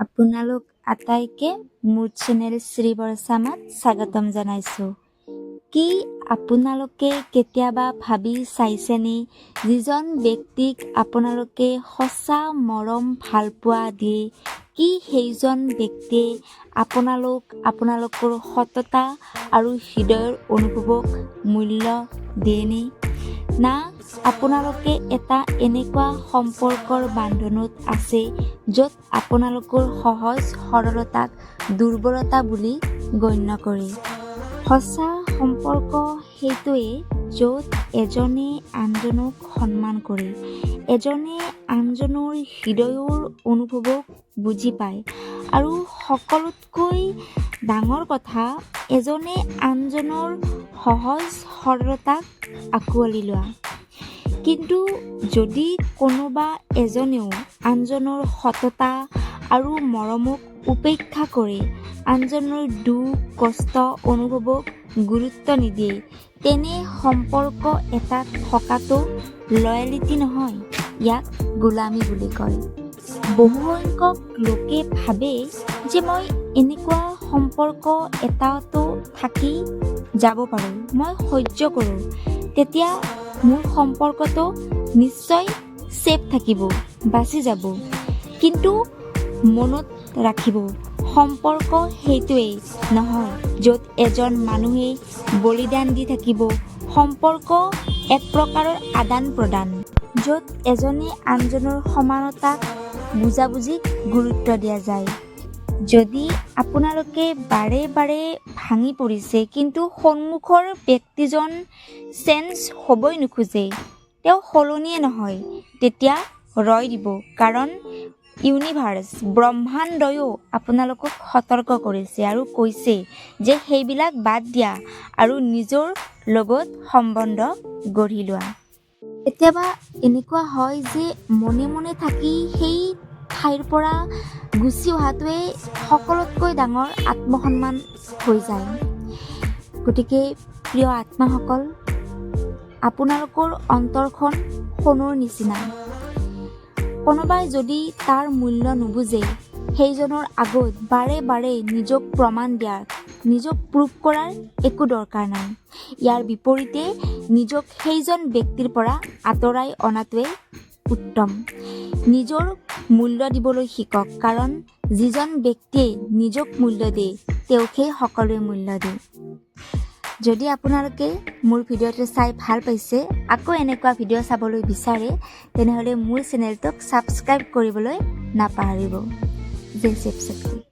আপোনালোক আটাইকে মোৰ চেনেল শ্ৰী বৰচামাত স্বাগতম জনাইছোঁ। কি আপোনালোকে কেতিয়াবা ভাবি চাইছেনে, যিজন ব্যক্তিক আপোনালোকে সঁচা মৰম ভালপোৱা দিয়ে, কি সেইজন ব্যক্তিয়ে আপোনালোকৰ সততা আৰু হৃদয়ৰ অনুভৱক মূল্য দিয়েনে? না আপোনালোকে এটা এনেকুৱা সম্পৰ্কৰ বান্ধোনত আছে, য'ত আপোনালোকৰ সহজ সৰলতাক দুৰ্বলতা বুলি গণ্য কৰে? সঁচা সম্পৰ্ক সেইটোৱে, য'ত এজনে আনজনক সন্মান কৰে, এজনে আনজনৰ হৃদয়ৰ অনুভৱক বুজি পায় আৰু সকলোতকৈ ডাঙৰ কথা, এজনে আনজনৰ সহজ সৰলতাক আঁকোৱালি লোৱা। কিন্তু যদি কোনোবা এজনেও আনজনৰ সততা আৰু মৰমক উপেক্ষা কৰে, আনজনৰ দুখ কষ্ট অনুভৱক গুৰুত্ব নিদিয়ে, তেনে সম্পৰ্ক এটাত থকাটো লয়েলিটি নহয়, ইয়াক গোলামী বুলি কয়। বহুসংখ্যক লোকে ভাবে যে মই এনেকুৱা সম্পৰ্ক এটাতো থাকি যাব পাৰোঁ, মই সহ্য কৰোঁ, তেতিয়া মোৰ সম্পৰ্কটো নিশ্চয় ছেফ থাকিব, বাচি যাব। কিন্তু মনত ৰাখিব, সম্পৰ্ক সেইটোৱেই নহয় য'ত এজন মানুহে বলিদান দি থাকিব। সম্পৰ্ক এক প্ৰকাৰৰ আদান প্ৰদান, য'ত এজনে আনজনৰ সমানতাক, বুজাবুজিক গুৰুত্ব দিয়া যায়। যদি আপোনালোকে বাৰে বাৰে ভাঙি পৰিছে, কিন্তু সন্মুখৰ ব্যক্তিজন চেঞ্জ হ'বই নোখোজে, তেওঁ সলনিয়ে নহয়, তেতিয়া ৰৈ দিব। কাৰণ ইউনিভাৰ্ছ, ব্ৰহ্মাণ্ডয়ো আপোনালোকক সতৰ্ক কৰিছে আৰু কৈছে যে সেইবিলাক বাদ দিয়া আৰু নিজৰ লগত সম্বন্ধ গঢ়ি লোৱা। কেতিয়াবা এনেকুৱা হয় যে মনে মনে থাকি সেই ঠাইৰ পৰা গুচি অহাটোৱে সকলোতকৈ ডাঙৰ আত্মসন্মান হৈ যায়। গতিকে প্ৰিয় আত্মাসকল, আপোনালোকৰ অন্তৰখন সোণৰ নিচিনা। কোনোবাই যদি তাৰ মূল্য নুবুজে, সেইজনৰ আগত বাৰে বাৰে নিজক প্ৰমাণ দিয়াৰ, নিজক প্ৰুভ কৰাৰ একো দৰকাৰ নাই। ইয়াৰ বিপৰীতে নিজক সেইজন ব্যক্তিৰ পৰা আঁতৰাই অনাটোৱে উত্তম। নিজৰ মূল্য দিবলৈ শিকক, কাৰণ যিজন ব্যক্তিয়ে নিজক মূল্য দিয়ে, তেওঁকহে সকলোৱে মূল্য দিয়ে। যদি আপোনালোকে মোৰ ভিডিঅ'টো চাই ভাল পাইছে, আকৌ এনেকুৱা ভিডিঅ' চাবলৈ বিচাৰে, তেনেহ'লে মোৰ চেনেলটোক ছাবস্ক্ৰাইব কৰিবলৈ নাপাহৰিব। জয় শিৱ শক্তি।